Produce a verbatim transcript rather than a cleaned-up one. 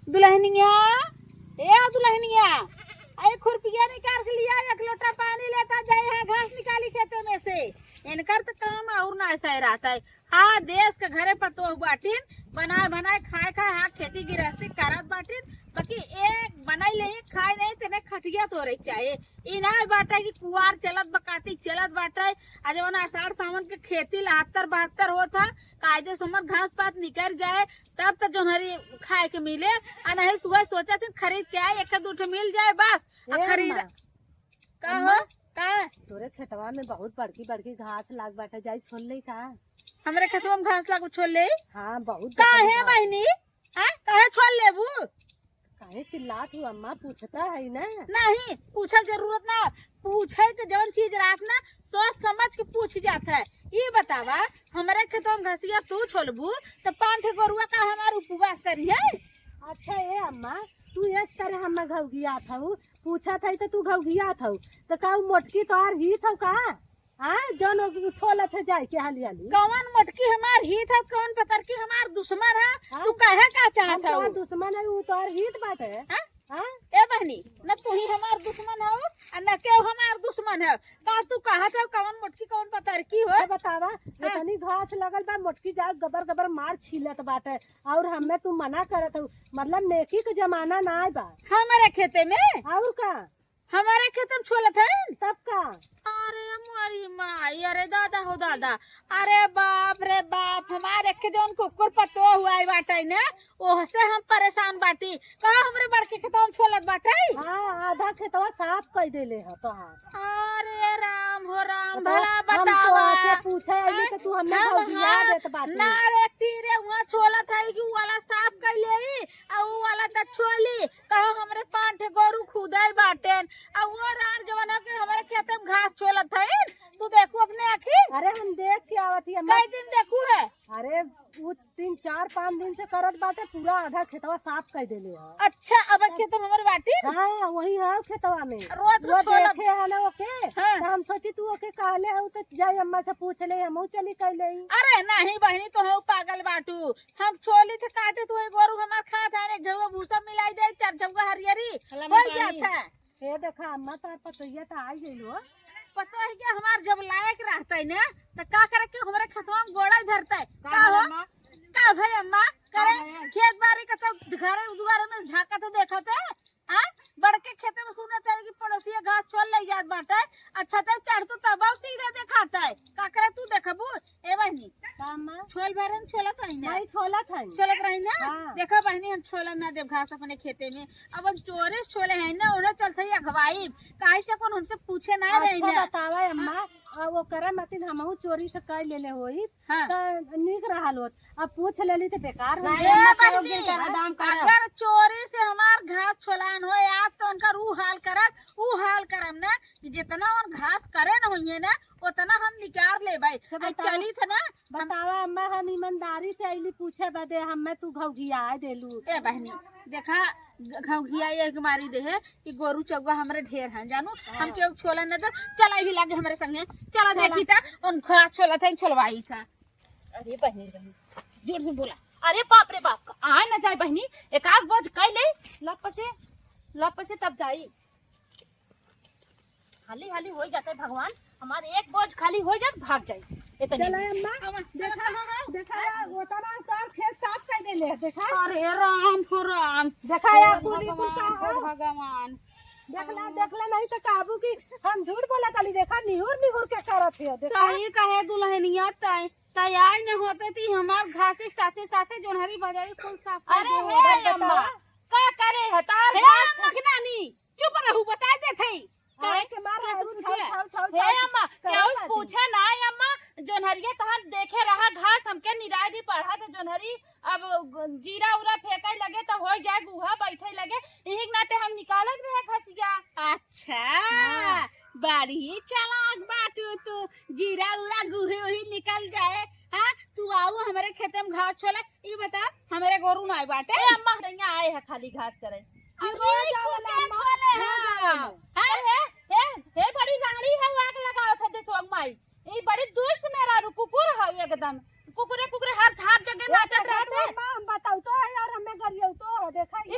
दुलहनिया, ए दुलहनिया, अरे खुरपिया निकाल के लिया, एक लोटा पानी लेता जाए, यहाँ घास निकाली खेते में से। इनकर तो काम और ना ऐसा ही रहता है। हाँ, देश के घरे पतोह बाटिन, बनाए बनाए खाए खाए, हाँ, खेती गृहस्थी करत बाटिन, बाकी एक बनाई नहीं, खाए नहीं, तेने खटिया तोरे चाहे। ई ना बाटे कि कुआर चलत बा, काटी चलत बाटे, आ जवन आषाढ़ सावन के खेती लहत्तर बहत्तर होत है, कायदे से हमर घास पात निकल जाए, तब तो जोनहरी खाए के मिले, आ नहीं सुबह सोचा थे खरीद के आए, एक दू ठो मिल जाए बस, आ ए खरीद अम्मा, का अम्मा, हो? का? तोरे खेतवा में बहुत बड़की बड़की घास लाग बाटे, जाई छोल ले का? हमरे खेतवा में घास लाग छोल ले? हाँ, बहुत काहे बड़की घास। बहिनी? हाँ, काहे छोल लेबू? काहे चिल्लात हूँ अम्मा, पूछता है ना। नहीं, पूछल जरूरत ना, पूछे के जौन चीज रात ना सोच समझ के पूछ जात है। ई बतावा, हमरे खेतवा में घसिया तू छोलबू, तो पाँच ठे गोरुआ का हमार उपवास करी है? अच्छा ए अम्मा, तू इस तरह हम्मा घौघियात हऊ, पूछत है तो तू घौघियात हऊ, तो का उ मोटकी तोहार हित हऊ का? हाँ, जौन उ छोलत है जाए के हाली हाली। कौन मोटकी हमार हित है, कौन पतरकी हमार दुश्मन है? हाँ? तू कहे का चाहत हम तोहार हऊ? दुश्मन है, उ तोहार हित बाटे। हाँ? हाँ? ए बहनी, न तू ही हमार दुश्मन हऊ, आ न केहू हमार दुश्मन है। का तू कहत हऊ कौन मोटकी कौन पतरकी हो? तो बतावा, हाँ। इतनी घास लगल बा, मोटकी जाए गबर गबर मार छीलत बाटे, और हमें तू मना करत हऊ, मतलब नेकी के जमाना ना आए बा। हमारे खेते में? और का? हमारे खेत में छोलत है? तब का? अरे मोरी माई, अरे दादा हो दादा, अरे बाप रे बाप, हमारे एक जौन कुकुर पतोह हुआ है बाटे ने, ओहसे हम परेशान बाटी। का हमरे बड़के खेतवा में छोलत बाटे? हाँ, आधा खेतवा साफ कई देले ह तोहार। अरे राम हो राम, बतावा, भला हम बतावा। तोहसे पूछे अइली हैं? त तू हमें हम, घौघिया हाँ, देत बाटी। ना रे तीरे हुआ छोलत है कि उ वाला साफ कई लेई, आ उ वाला त छोली। कहो हमरे पाँच ठे गोरू खुदे बाटेन, आ वो रान जवन हो के हमरे खेते में घास छोलत हईन, तू देखू अपने आँखी। अरे हम देख के आवत ही अम्मा। कई दिन देखू है? अरे उ तीन चार पाँच दिन से करत बाटे, पूरा आधा खेतवा साफ कर देले ह। अच्छा, अब खेत में हमर बाटी? हाँ, वही है खेतवा में। रोज वो को छोलत देखे है ना ओके, हाँ। तो हम सोची तू ओके कहले हऊ तो जाई अम्मा से पूछ ले, हमहू चली कर ले। अरे नहीं बहिनी, तो हऊ पागल बाटू, हम छोली थे काटे, तू गोरू हमार खात है, एक झउआ भूसा मिलाई दे, चार झउआ हरियरी हो जात है। ये देखा अम्मा, तार पतोहिया त आई गइल हो। पतोहिया हमार जब लायक रहतै न, त का करे के हमरे खेतवा में गोड़ै धरतै? का का हो हो? अम्मा? का भई अम्मा? का करे भई? खेत बारी का सब घरे दुआरे में झांकत है, देखत है। हाँ? बड़के खेते में सुनत है कि पड़ोसिया घास छोल ले जात बाटे। अच्छा, तब चढ़ तू तब सीधे देखात है। का करे तू देखबू? ए बहिनी, का अम्मा? छोल भरन छोलत रही ना? नहीं, छोलत है। छोलत रही ना? हाँ। देखो बहिनी, हम छोलन ना देब घास अपने खेते में। अब हम चोरी से छोले हैं ना, उन्हें चलते ही अगवाई। काहे से कौन हमसे पूछे ना रही अच्छा, ना? बतावा अम्मा, हाँ। आ, वो करे मतिन हमहू चोरी से कर लेले होई, हाँ। त नीक रहल होत। अब पूछ लेली त बेकार हो ए गया। बहिनी, अगर चोरी से हमार घास छोलान हो, आज तो उनका ऊ हाल करब, ऊ हाल करब ना, कि जितना उन घास करे न होइए ना, उतना हम निकार लेबै। अच्छा, आई बतावा। चली थ ना, हम बतावा अम्मा, हम ईमानदारी से अइली पूछे बदे, हमें तू घौघिया देलू। ए बहिनी, देखा, घ-, घौघिया एक मारी दे है कि गोरू चौगा हमरे ढेर हैं, जानू, हाँ। हम केहू छोला न दे, चला ही लागे हमरे संगे, चला चला। देखी ता, उन घास छोला था, छोलवाई था। अरे बहिनी, बहिनी, जोर से बोला। अरे बाप रे बाप, आए न जाए बहिनी, एक आध बोझ कई ले, लप से, लप से तब जाई। हाली हाली होई जाते भगवान, हमार एक बोझ खाली होई जात, भाग जाई। इतनी चला अम्मा, आवा, देखा, आवा, आवा। देखा, ओतना तार खेत साफ कर देले, देखा। अरे राम हो राम। देखा यार, हे कुली कुल का भगवान, हे हो? भगवान। देखला, देखला नहीं तो काबू की हम झूठ बोला ताली, देखा निहुर निहुर के करत है, देखा। सही कहे दुल्हनिया, तय, तय आई न होते ती हमार घासी साथे साथे जोनहरी बजारी कुल साफ कर अरे दे हे होते। अम्मा, का करे है तार हे घर अम्मा के नानी? चुप रहू, बताइ देत हई। आए के मार केहू आए से पूछे? छाऊ, छाऊ, छाऊ, हे छाऊ, अम्मा, करत केहू से बाटी। पूछे ना, ए अम्मा, जोनहरिया तहार देखे रहा घास, हमके निराय दी पढ़त है जोनहरी, अब जीरा उरा फेंके लगे त होई जाए गुहा बैठे लगे, यही के नाते हम निकालत रहे घसिया। अच्छा, हाँ। बड़ी चालाक बाटू तू, जीरा उरा गुहे उही निकल जाए, हाँ? तू आऊ हमरे खेते में घास छोले, ई बता, हमरे गोरू नाई बाटे। ए अम्मा, यहाँ आए है खाली घास करे। अरे, ई कुल के छोले है? हाँ। हे, हे, हे, हे, बड़ी रानी है, आग लगावत है, देखो अम्मा, ई बड़ी दुष्ट मेहरारू, कुकुर है एकदम। कुकुरे, कुकुरे हर, हर जगह नाचत रहत है। अम्मा, हम बताऊ तो है और हमें गरियऊ तो है, देखा ई ये।